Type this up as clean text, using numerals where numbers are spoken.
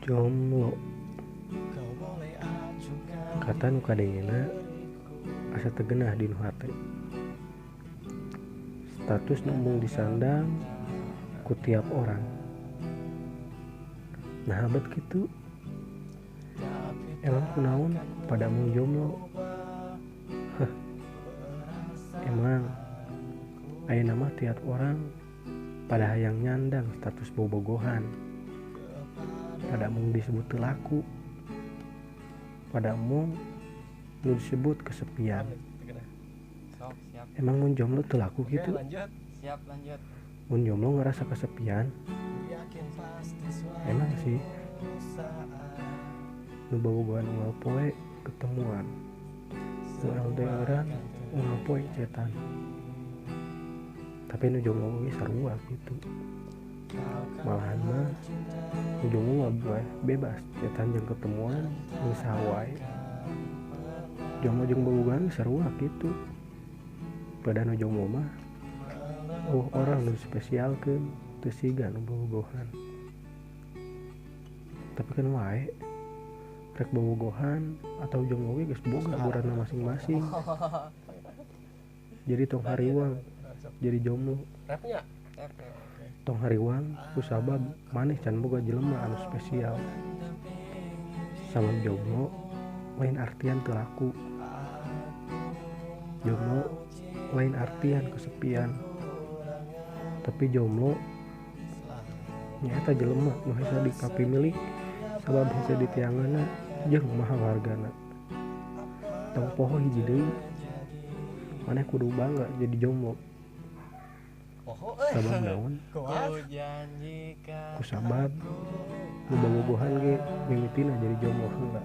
Jomblo kata nu kadengena asa teu geunah dinu hate. Status nu embung disandang ku tiap orang. Nah bet kitu. Emang kunaon pada embung jomblo? Heh. Emang ayeuna mah tiap orang pada hayang nyandang status bobogohan. Pada embung disebut teu laku. Pada embung nu disebut kesepian. Emang mun jomblo teu laku kitu? Siap, lanjut. Mun jomblo ngerasa kesepian? Emang sih. Nu bobogohan unggal poe ketemuan. Nu LDR-an unggal poe cetan. Tapi nu jomblo ge sarua gitu. Malahan mah nu jomblo mah bebas cetan jeung ketemuan jeung saha wae. Jomblo jeung bobogohan sarua gitu. Pada nu jomblo mah oh orang nu spesialkeun teu siga nu bobogohan. Tapi kan wae rek bobogohan atau jomblo ge geus boga burana masing-masing. Jadi tong hariwang jadi jomblo. Rapnya. Tong hariwang kusabab maneh can boga jelema anu spesial. Sama jomblo lain artian teu laku. Jomblo lain artian kesepian. Tapi jomblo nyaeta jelema nu hese dikapimilik sabab hese ditianganna jeung mahal hargana. Tong poho hiji deui, maneh kudu bangga jadi jomblo. Sabab naon? Kusabab nu bobogohan ge mimitina jadi jomblo heula.